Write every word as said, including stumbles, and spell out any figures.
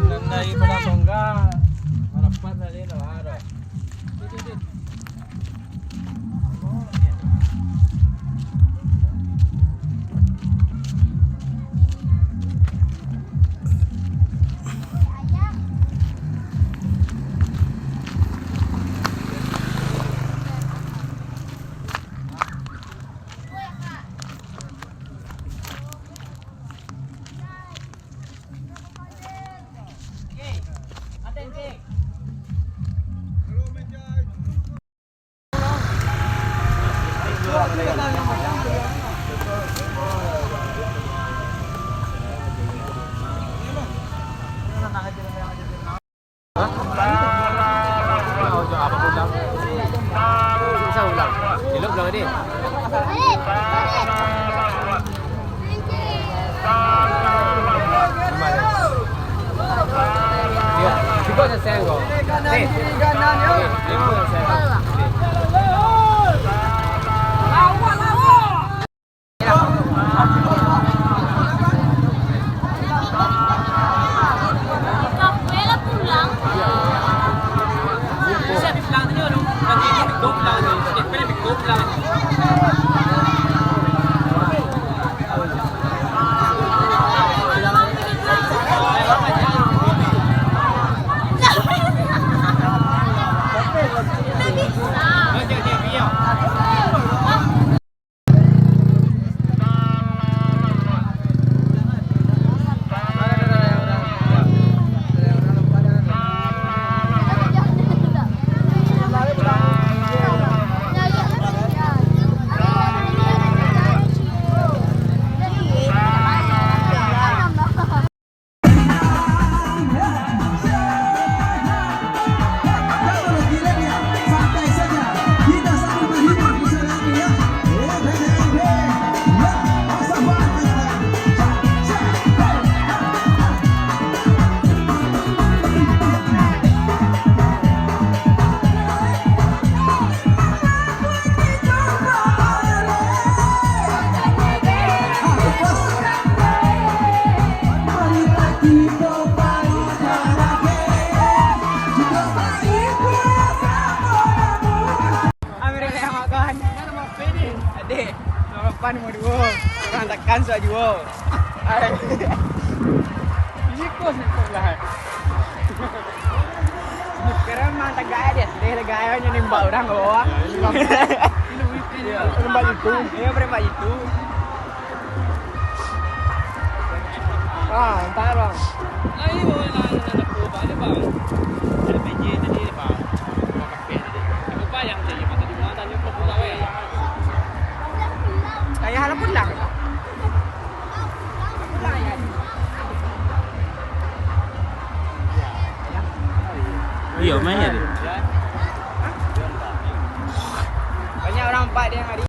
Nan dari Padang Tongga, marapat tadi lah, dah. Bisa ulang. Elok ulang ni. Yo, cukup selesai ko. Ni. Ni, cukup selesai ko. Ni. Ambil yang makan. Adik, nomor lapan, nomor dua. Orang tekan sudah juo. Ai. Ini kos ni sebelah. Sekarang memang tegak dia. Dia tegak dia nembak orang ke bawah. Nembak itu. Iya, nembak itu. Ah, entah, Bang. Lain orang lain nak tahu apa dia, Bang. Ada P J tadi, Bang. Pakai tadi. Apa yang tadi? Mata di mana tadi? Kau pula, weh. Kayak hal pulang. Pulang, ya. Iyo, main ya, dia. Banyak orang empat dia hari.